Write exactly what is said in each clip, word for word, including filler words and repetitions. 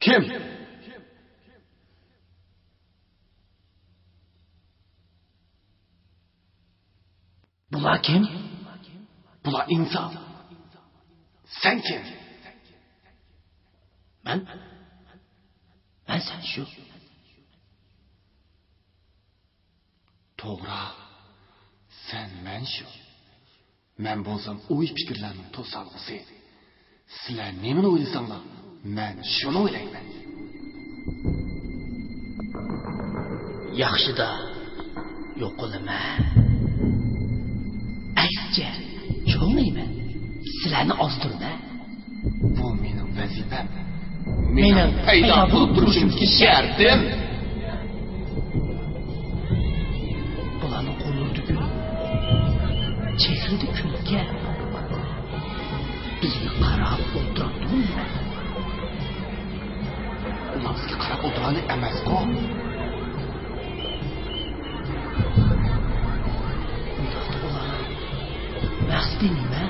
كىم؟ بۇلار كىم؟ بۇلار ئىنسان. سەن كىم؟ مەن؟ مەن سەن شۇ. توغرا، سەن مەن شۇ. مەن بولسام ئوي-پىكىرلەرنىڭ توسالغۇسى. سىلەر نېمىنى ئويلىساڭلار، مەن شۇنى ئويلايمەن. ياخشىدا يوقىلىمەن. ئەكسىچە، چوڭىيىمەن. سىلەرنى ئازدۇرىمەن. بۇ مېنىڭ ۋەزىپەم. مېنىڭ پەيدا بولۇپ تۇرۇشۇمدىكى شەرتىم. بۇلارنىڭ قوللىرىدا گۈل، چېھرىدە كۈلكە. بىزگە قاراپ ئولتۇرامدۇ نېمە؟ ئۇلار بىزگە قاراپ ئولتۇرغانلىق ئەمەسقۇ. ئۇنداقتا ئۇلارنىڭ مەقسىتى نېمە؟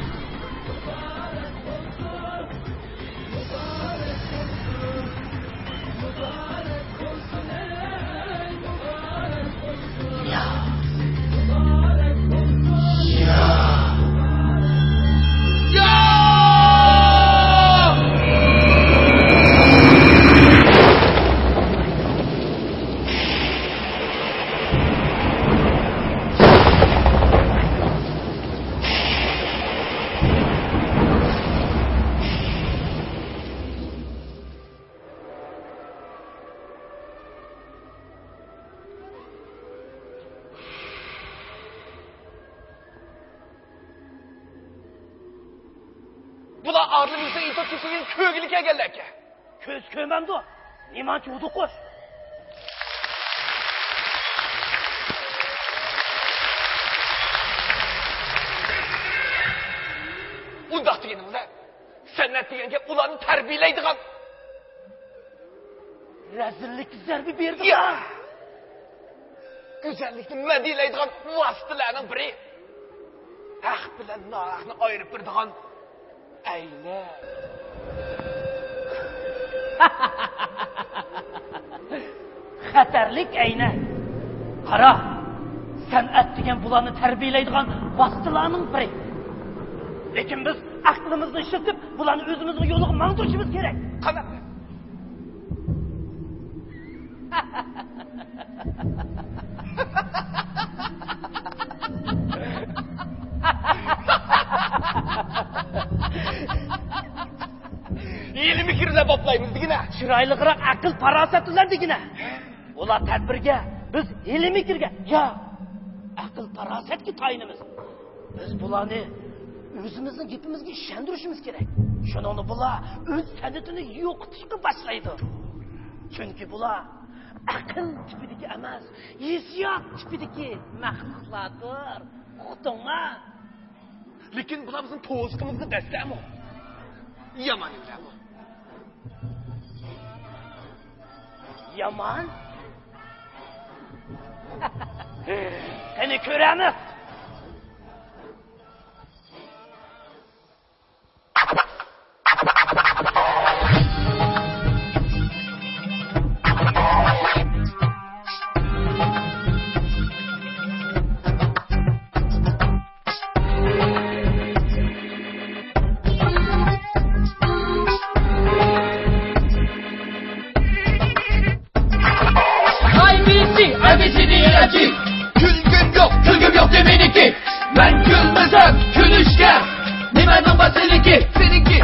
بۇلار ئادىل بىلسە ئېيتىپ كېسىگىنى كۆرگىلى كەلگەنلەركەن. كۆز كۆرمەمدۇ؟ نېمانچە ھودۇقۇش؟ ئۇنداق دېگىنىڭىزدە، سەنئەت دېگەن گەپ ئۇلارنى تەربىيەلەيدىغان، رەزىللىككە زەربە بېرىدىغان، يا! گۈزەللىكنى مەدھىيەلەيدىغان ۋاسىتىلەرنىڭ بىرى. ھەق بىلەن ناھەقنى ئايرىپ بېرىدىغان ئەينەك. خەتەرلىك ئەينەك. قارا، سەنئەت دېگەن بۇلارنى تەربىيەلەيدىغان ۋاسىتىلارنىڭ بىرى. لېكىن بىز ئەقلىمىزنى ئىشلىتىپ، بۇلارنى ئۆزىمىزنىڭ يولىغا ماڭدۇرۇشىمىز كېرەك. قانداق؟ ھىيلە-مىكىر بىلەن باپلايمىز دېگىنە. چىرايلىقراق ئەقىل-پاراسەت بىلەن دېگىنە. ئۇلار تەدبىرگە، بىز ھىيلە-مىكىرگە، يا ئەقىل-پاراسەتكە تايىنىمىز. بىز بۇلارنى ئۆزىمىزنىڭ گېپىمىزگە ئىشەندۈرۈشىمىز كېرەك. شۇنىڭدا بۇلار ئۆز سەنئىتىنى يوقىتىشقا باشلايدۇ. چۈنكى بۇلار ئەقىل تىپىدىكى ئەمەس، ھېسسىيات تىپىدىكى مەخلۇقلاردۇر. ئۇقتۇڭما؟ لېكىن بۇلار بىزنىڭ پوزۇقىمىزغا دەسسەمۇ، يامان نېمىلەرمۇ؟ يامان؟ قېنى كۆرەمىز. ئاي بى سى، ئاي بى سى دى ئېف جى. كۈلگۈم يوق، كۈلگۈم يوق دېمەيدىكى. مەن كۈلمىسەم كۈلۈشكە، نېمەنىڭ بار سېنىڭكى؟ سېنىڭكى.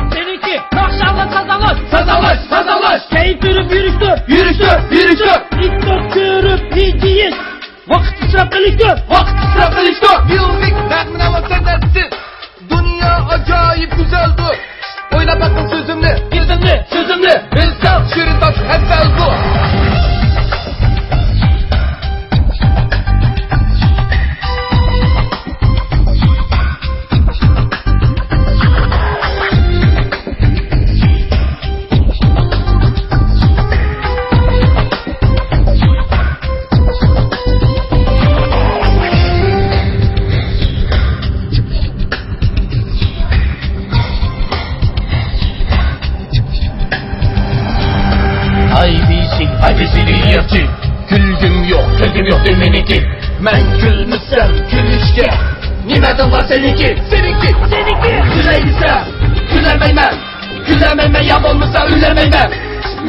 ئىككىنچىسى مېنىڭكى. مەن كۈلمىسەم كۈلۈشكە، نېمە دەڭلا سېنىڭكى؟ سېنىڭكى، سېنىڭكى. كۈلەي دېسەم كۈلەلمەيمەن، كۈلەلمەيمەن، يا بولمىسا ئۆلەلمەيمەن.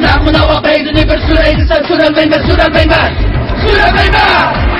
مەن مۇناۋاق بەينىنى بىر سۈرەي دېسەم سۈرەلمەيمەن، سۈرەلمەيمەن، سۈرەلمەيمەن.